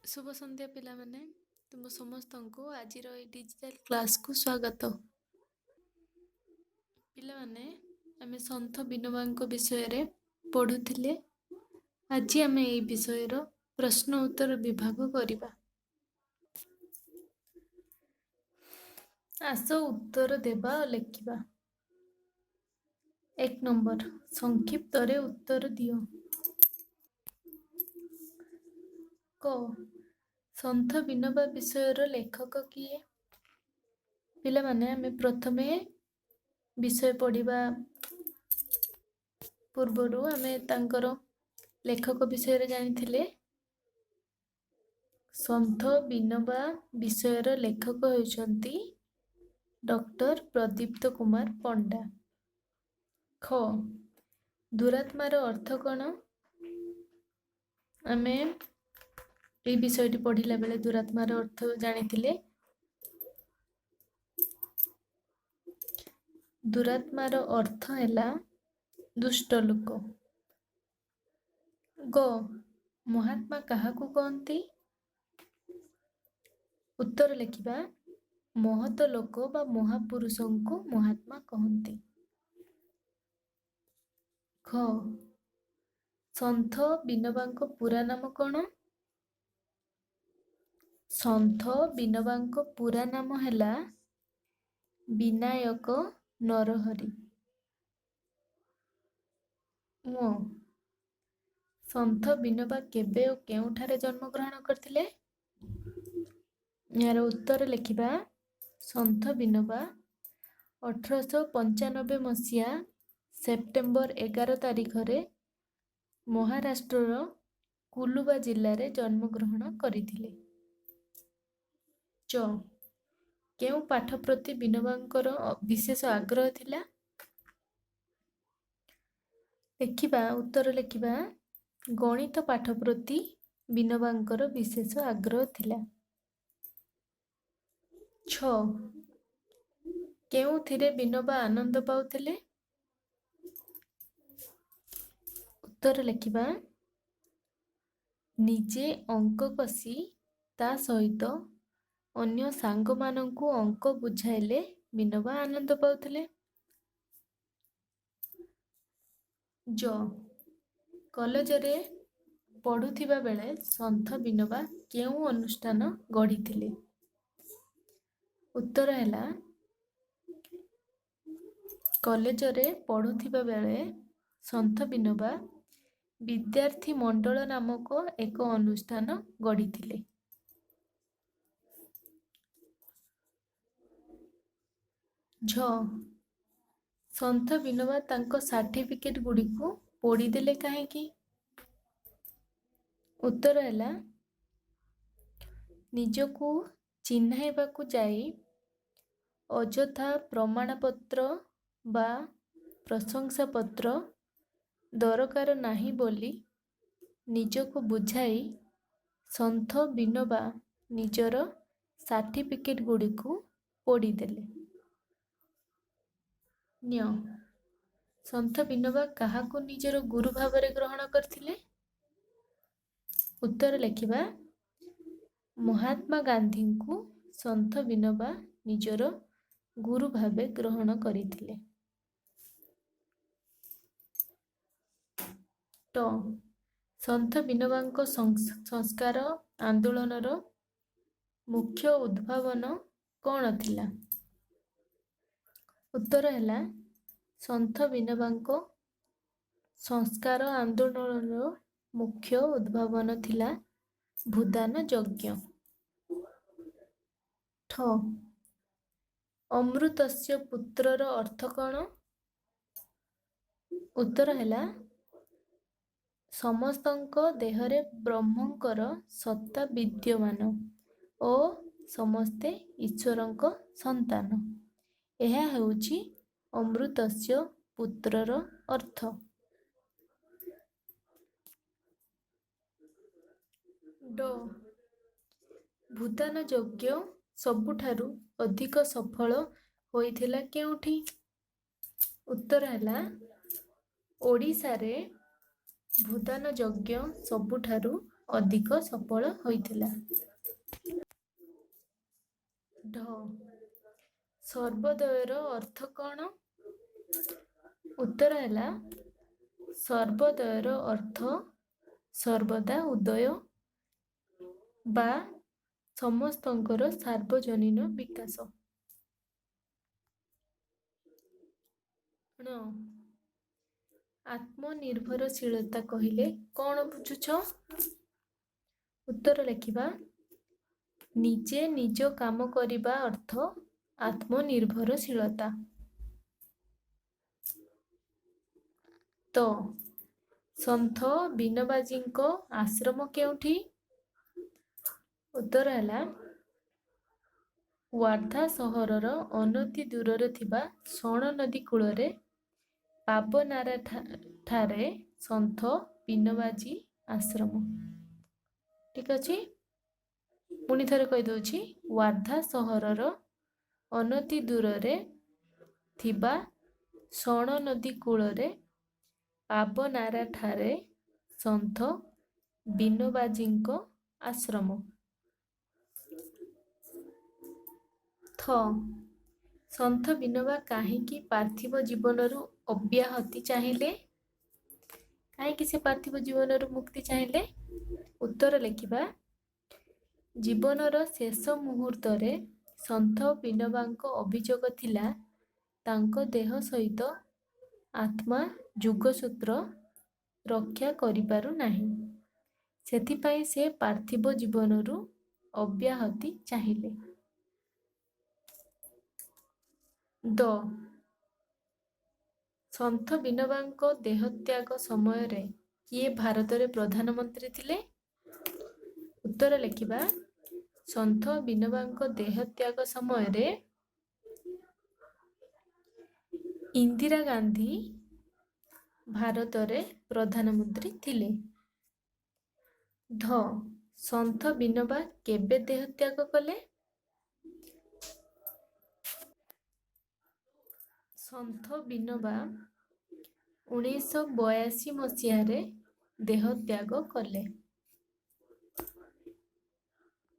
ଶୁଭ ସନ୍ଧ୍ୟା ପିଲାମାନେ, ତୁମ ସମସ୍ତଙ୍କୁ ଆଜିର ଏଇ ଡିଜିଟାଲ କ୍ଲାସକୁ ସ୍ୱାଗତ। ପିଲାମାନେ, ଆମେ ସନ୍ଥ ବିନୋବାଙ୍କ ବିଷୟରେ ପଢ଼ୁଥିଲେ। ଆଜି ଆମେ ଏଇ ବିଷୟର ପ୍ରଶ୍ନ ଉତ୍ତର ବିଭାଗ କରିବା। ଆସ ଉତ୍ତର ଦେବା ଓ ଲେଖିବା। 1 ନମ୍ବର, ସଂକ୍ଷିପ୍ତରେ ଉତ୍ତର ଦିଅ। କ, ସନ୍ଥ ବିନୋବା ବିଷୟର ଲେଖକ କିଏ? ପିଲାମାନେ, ଆମେ ପ୍ରଥମେ ବିଷୟ ପଢ଼ିବା ପୂର୍ବରୁ ଆମେ ତାଙ୍କର ଲେଖକ ବିଷୟରେ ଜାଣିଥିଲେ। ସନ୍ଥ ବିନୋବା ବିଷୟର ଲେଖକ ହେଉଛନ୍ତି ଡକ୍ଟର ପ୍ରଦୀପ୍ତ କୁମାର ପଣ୍ଡା। ଖ, ଦୁରାତ୍ମାର ଅର୍ଥ କ'ଣ? ଆମେ ଏଇ ବିଷୟଟି ପଢ଼ିଲା ବେଳେ ଦୁରାତ୍ମାର ଅର୍ଥ ଜାଣିଥିଲେ। ଦୁରାତ୍ମାର ଅର୍ଥ ହେଲା ଦୁଷ୍ଟ ଲୋକ। ଗ, ମହାତ୍ମା କାହାକୁ କହନ୍ତି? ଉତ୍ତର ଲେଖିବା, ମହତ ଲୋକ ବା ମହାପୁରୁଷଙ୍କୁ ମହାତ୍ମା କହନ୍ତି। ଖ, ସନ୍ଥ ବିନୋବାଙ୍କ ପୁରା ନାମ କ'ଣ? ସନ୍ଥ ବିନୋବାଙ୍କ ପୁରା ନାମ ହେଲା ବିନାୟକ ନରହରି। ଙ, ସନ୍ଥ ବିନୋବା କେବେ ଓ କେଉଁଠାରେ ଜନ୍ମଗ୍ରହଣ କରିଥିଲେ? ଏହାର ଉତ୍ତର ଲେଖିବା, ସନ୍ଥ ବିନୋବା 1895 ମସିହା ସେପ୍ଟେମ୍ବର 11 ତାରିଖରେ ମହାରାଷ୍ଟ୍ରର କୁଲୁବା ଜିଲ୍ଲାରେ ଜନ୍ମଗ୍ରହଣ କରିଥିଲେ। ଚ, କେଉଁ ପାଠ ପ୍ରତି ବିନୋବାଙ୍କର ବିଶେଷ ଆଗ୍ରହ ଥିଲା? ଲେଖିବା, ଉତ୍ତର ଲେଖିବା, ଗଣିତ ପାଠ ପ୍ରତି ବିନୋବାଙ୍କର ବିଶେଷ ଆଗ୍ରହ ଥିଲା। 6, କେଉଁଥିରେ ବିନୋବା ଆନନ୍ଦ ପାଉଥିଲେ? ଉତ୍ତର ଲେଖିବା, ନିଜେ ଅଙ୍କ କଷି ତା ସହିତ ଅନ୍ୟ ସାଙ୍ଗମାନଙ୍କୁ ଅଙ୍କ ବୁଝାଇଲେ ବିନୋବା ଆନନ୍ଦ ପାଉଥିଲେ। ଜ, କଲେଜରେ ପଢ଼ୁଥିବା ବେଳେ ସନ୍ଥ ବିନୋବା କେଉଁ ଅନୁଷ୍ଠାନ ଗଢ଼ିଥିଲେ? ଉତ୍ତର ହେଲା, କଲେଜରେ ପଢ଼ୁଥିବା ବେଳେ ସନ୍ଥ ବିନୋବା ବିଦ୍ୟାର୍ଥୀ ମଣ୍ଡଳ ନାମକ ଏକ ଅନୁଷ୍ଠାନ ଗଢ଼ିଥିଲେ। ଝ, ସନ୍ଥ ବିନୋବା ତାଙ୍କ ସାର୍ଟିଫିକେଟ ଗୁଡ଼ିକୁ ପୋଡ଼ିଦେଲେ କାହିଁକି? ଉତ୍ତର ହେଲା, ନିଜକୁ ଚିହ୍ନାଇବାକୁ ଯାଇ ଅଯଥା ପ୍ରମାଣପତ୍ର ବା ପ୍ରଶଂସାପତ୍ର ଦରକାର ନାହିଁ ବୋଲି ନିଜକୁ ବୁଝାଇ ସନ୍ଥ ବିନୋବା ନିଜର ସାର୍ଟିଫିକେଟ ଗୁଡ଼ିକୁ ପୋଡ଼ିଦେଲେ। ନ୍ୟ, ସନ୍ଥ ବିନୋବା କାହାକୁ ନିଜର ଗୁରୁ ଭାବରେ ଗ୍ରହଣ କରିଥିଲେ? ଉତ୍ତର ଲେଖିବା, ମହାତ୍ମା ଗାନ୍ଧୀଙ୍କୁ ସନ୍ଥ ବିନୋବା ନିଜର ଗୁରୁ ଭାବେ ଗ୍ରହଣ କରିଥିଲେ। ଟ, ସନ୍ଥ ବିନୋବାଙ୍କ ସଂସ୍କାର ଆନ୍ଦୋଳନର ମୁଖ୍ୟ ଉଦ୍ଭାବନ କ'ଣ ଥିଲା? ଉତ୍ତର ହେଲା, ସନ୍ଥ ବିନୋବାଙ୍କ ସଂସ୍କାର ଆନ୍ଦୋଳନର ମୁଖ୍ୟ ଉଦ୍ଭାବନ ଥିଲା ଭୂଦାନ ଯଜ୍ଞ। ଠ, ଅମୃତସ୍ୟ ପୁତ୍ରର ଅର୍ଥ କ'ଣ? ଉତ୍ତର ହେଲା, ସମସ୍ତଙ୍କ ଦେହରେ ବ୍ରହ୍ମଙ୍କର ସତ୍ତା ବିଦ୍ୟମାନ ଓ ସମସ୍ତେ ଈଶ୍ୱରଙ୍କ ସନ୍ତାନ। ଏହା ହେଉଛି ଅମୃତସ୍ୟ ପୁତ୍ରର ଅର୍ଥ। ଡ, ଭୂଦାନ ଯଜ୍ଞ ସବୁଠାରୁ ଅଧିକ ସଫଳ ହୋଇଥିଲା କେଉଁଠି? ଉତ୍ତର ହେଲା, ଓଡ଼ିଶାରେ ଭୂଦାନ ଯଜ୍ଞ ସବୁଠାରୁ ଅଧିକ ସଫଳ ହୋଇଥିଲା। ଢ, ସର୍ବୋଦୟର ଅର୍ଥ କ'ଣ? ଉତ୍ତର ହେଲା, ସର୍ବୋଦୟର ଅର୍ଥ ସର୍ବଦା ଉଦୟ ବା ସମସ୍ତଙ୍କର ସାର୍ବଜନୀନ ବିକାଶ। ଣ, ଆତ୍ମନିର୍ଭରଶୀଳତା କହିଲେ କ'ଣ ବୁଝୁଛ? ଉତ୍ତର ଲେଖିବା, ନିଜେ ନିଜ କାମ କରିବା ଅର୍ଥ ଆତ୍ମନିର୍ଭରଶୀଳତା। ତ, ସନ୍ଥ ବିନୋବାଜୀଙ୍କ ଆଶ୍ରମ କେଉଁଠି? ଉତ୍ତର ହେଲା, ୱାର୍ଦ୍ଧା ସହରର ଅନତି ଦୂରରେ ଥିବା ସୋଣ ନଦୀ କୂଳରେ ପାବନାରା ଠାରେ ସନ୍ଥ ବିନୋବାଜୀ ଆଶ୍ରମ। ଠିକ ଅଛି, ପୁଣି ଥରେ କହିଦେଉଛି, ୱାର୍ଦ୍ଧା ସହରର ଅନତି ଦୂରରେ ଥିବା ସୋଣ ନଦୀ କୂଳରେ ପାବନାରା ଠାରେ ସନ୍ଥ ବିନୋବାଜୀଙ୍କ ଆଶ୍ରମ। ଥ, ସନ୍ଥ ବିନୋବା କାହିଁକି ପାର୍ଥିବ ଜୀବନରୁ ଅବ୍ୟାହତି ଚାହିଁଲେ? କାହିଁକି ସେ ପାର୍ଥିବ ଜୀବନରୁ ମୁକ୍ତି ଚାହିଁଲେ? ଉତ୍ତର ଲେଖିବା, ଜୀବନର ଶେଷ ମୁହୂର୍ତ୍ତରେ ସନ୍ଥ ବିନୋବାଙ୍କ ଅଭିଯୋଗ ଥିଲା, ତାଙ୍କ ଦେହ ସହିତ ଆତ୍ମା ଯୋଗସୂତ୍ର ରକ୍ଷା କରିପାରୁନାହିଁ। ସେଥିପାଇଁ ସେ ପାର୍ଥିବ ଜୀବନରୁ ଅବ୍ୟାହତି ଚାହିଁଲେ। ଦ, ସନ୍ଥ ବିନୋବାଙ୍କ ଦେହତ୍ୟାଗ ସମୟରେ କିଏ ଭାରତରେ ପ୍ରଧାନମନ୍ତ୍ରୀ ଥିଲେ? ଉତ୍ତର ଲେଖିବା, ସନ୍ଥ ବିନୋବାଙ୍କ ଦେହତ୍ୟାଗ ସମୟରେ ଇନ୍ଦିରା ଗାନ୍ଧୀ ଭାରତରେ ପ୍ରଧାନମନ୍ତ୍ରୀ ଥିଲେ। ଧ, ସନ୍ଥ ବିନୋବା କେବେ ଦେହତ୍ୟାଗ କଲେ? ସନ୍ଥ ବିନୋବା 1982 ମସିହାରେ ଦେହତ୍ୟାଗ କଲେ।